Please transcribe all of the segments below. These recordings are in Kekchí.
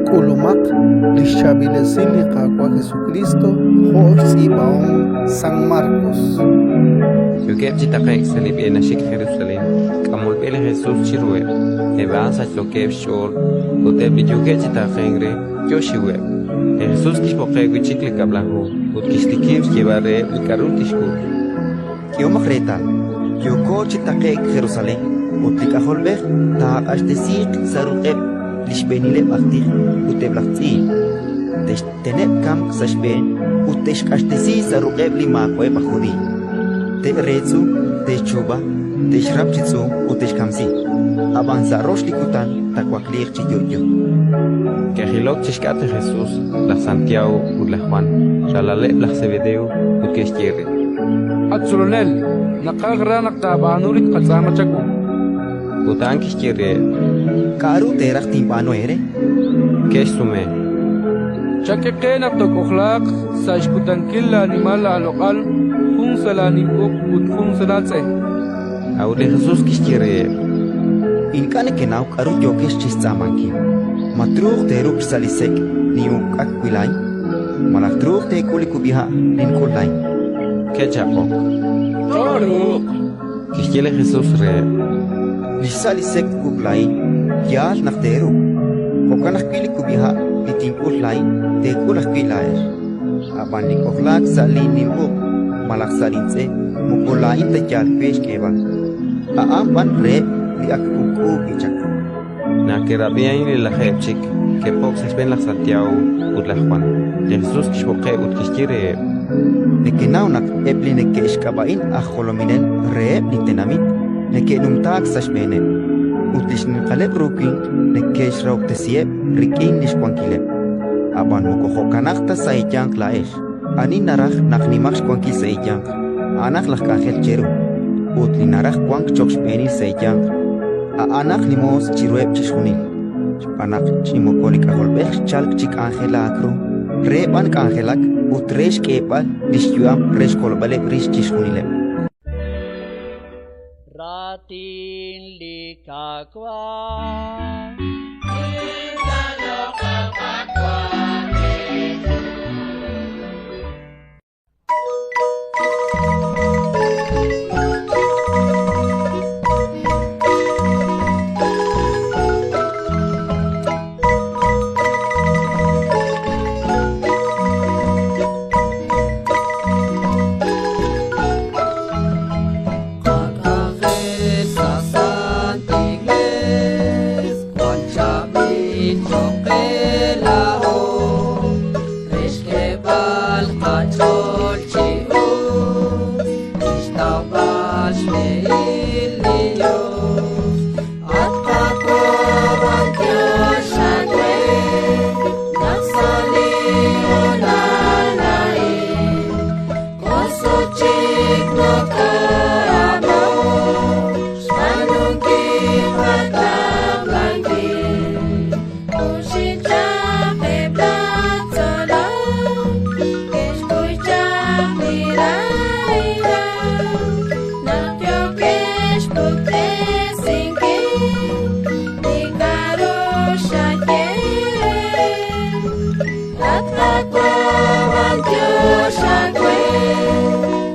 K'ulumaq li xchaab'il esil li Qaawa' Jesukriist jo' xtz'iib'ahom San Markos. Yookeb' chi taqe'k sa' li b'e naxik Jerusalén, k'amol b'e li Jesus chiruheb'. Eb' a'an sachsookeb' xch'ool, ut eb' li yookeb' chi taaqenk re, yo xxiweb'. Li Jesus kixb'oqeb' wi' chik li Kab'laju ut kixtikib' xyeeb'al reheb' li k'aru tixk'ul. K'ehomaq reetal, yooko chi taqe'k Jerusalén, ut li K'ajolb'ej taaq'axtesiiq sa' ruq'eb' li xb'eenileb' aj tij ut eb' laj tz'iib'. Te'xteneb' kamk sa' xb'een ut te'xq'axtesi sa' ruq'eb' li maawa'eb' aj Judiiy. Te'reetz'u, te'xchuub'a, te'xrap chi tz'uum ut te'xkamsi. Ab'an sa' rox li kutan taawakliiq chi yo'yo. Ke'jilok chi xk'atq li Jesus laj Santiago ut laj Jwan, ralaleb' laj Sebedeo, ut ke'xye re: At Tzolonel, naqaj raj naq taab'aanu li tqatz'aama chawu. Ut a'an kixye reheb': K'aru teeraj tinb'aanu eere? Ke'xsume: Chak'e qe naq took'ojlaaq sa' xkutankil laanimal laaloq'al, jun sa' laanim uq' ut jun sa' laatz'e. A'ut li Jesus kixye reheb': Ink'a' nekenaw k'aru yookex chi xtz'aamankil. Ma truuq teeruk' xsa' li sek' nin'uk'ak wi' laa'in? Malaj truuq teek'ul li kub'iha' nink'ul laa'in? Ke'chaq'ok: Tooruuq. Kixye li Jesus reheb': Li xsa' li sek' twuk' laa'in, yaal naq teeruk'. Jo'kan ajwi' li kub'iha' li tink'ul laa'in, teek'ul ajwi' laa'ex. Ab'an li k'ojlaak sa' linnim uq' malaj sa' lintz'e moko laa'in ta yaal we xk'eeb'al, a'an b'an reheb' li ak k'uub'k'u wi' chaq. Naq ke'rab'i a'in li lajeeb' chik, ke'po'k sa' xb'een laj Santiago ut laj Jwan. Li Jesus kixb'oqeb' ut kixye reheb': Nekenaw naq eb' li neke'xk'ab'a'in aj jolominel reheb' li tenamit neke'numtaak sa' xb'eeneb', ut li xninqaleb' ru winq neke'xrahob'tesiheb' rik'in li xwankileb'. Ab'an moko jo'kanaq ta sa' eeyanq laa'ex. Ani naraj naq nimaq xwankil sa' eeyanq, a'anaq laj k'anjel cheru; ut li naraj wank cho'q xb'eenil sa' eeyanq, a'anaq li moos chiruheb' chixjunil. Xb'aan naq chi moko li K'ajolb'ej xchalk chi k'anjelaak ru, re b'an k'anjelak ut re xk'eeb'al li xyu'am re xkolb'aleb' rix chixjunileb'. Raatin li Qaawa'. Qak'anjel sa' Sant Iglees, jwal chaab'il choq' qe laa'o, re xk'eeb'al qach'ool chi us, xtawb'al xb'ehil li Dios. At Qaawa' b'antiox aawe naq sa' li hoonal a'in k'osok chik nokoo'ab'o xb'aanunkil qataqlankil. Uxil chaq eb' laj tzolom ke'xkuy chaq li rahilal naq yookex puktesinkil li k'aru xaye. At Qaawa' b'antiox aawe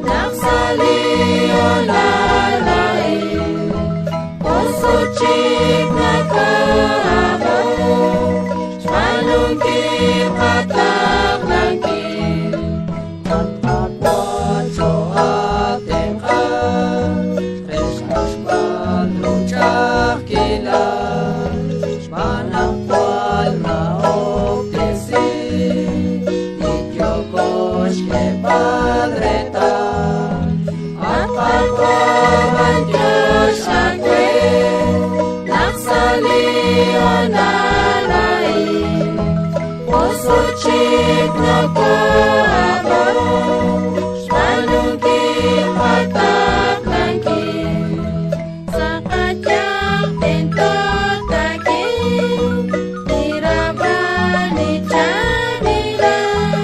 naq sa' li hoonal a'in k'osok chik nokoo'ab'o xb'aanunkil qataqlankil. At Qaawa' choo'aatenq'a re xq'axb'al ru ch'a'ajkilal, xb'aan naq jwal nahob'tesink li yooko xk'eeb'al reetal. At Qaawa' b'antiox aawe naq sa' li hoonal a'in k'osok chik nokoo'ab'o xb'aanunkil qataqlankil. Sa' qayanq tento taak'e li raab'al li chaab'ilal,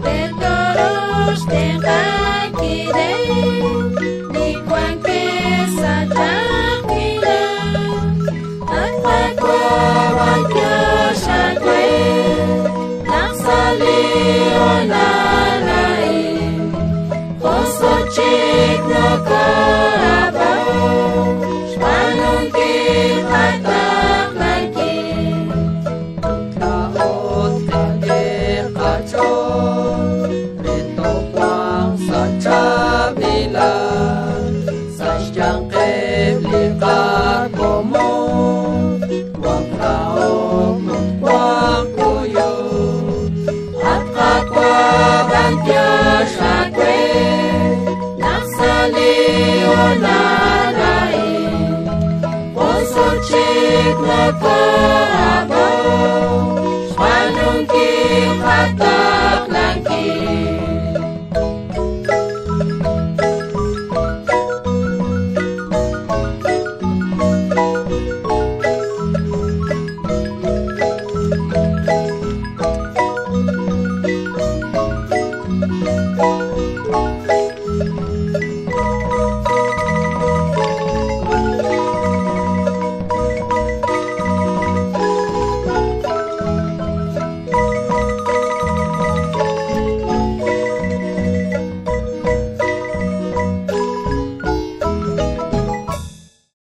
re tooruuq xtenq'ankileb' li wankeb' sa' ch'a'ajkilal. At Qaawa' Wank rahok ut wank kuyuk. At Qaawa' b'antiox aawe naq sa' li hoonal a'in jun sut chik noko'ab'ok xb'aanunkil qataqlankil.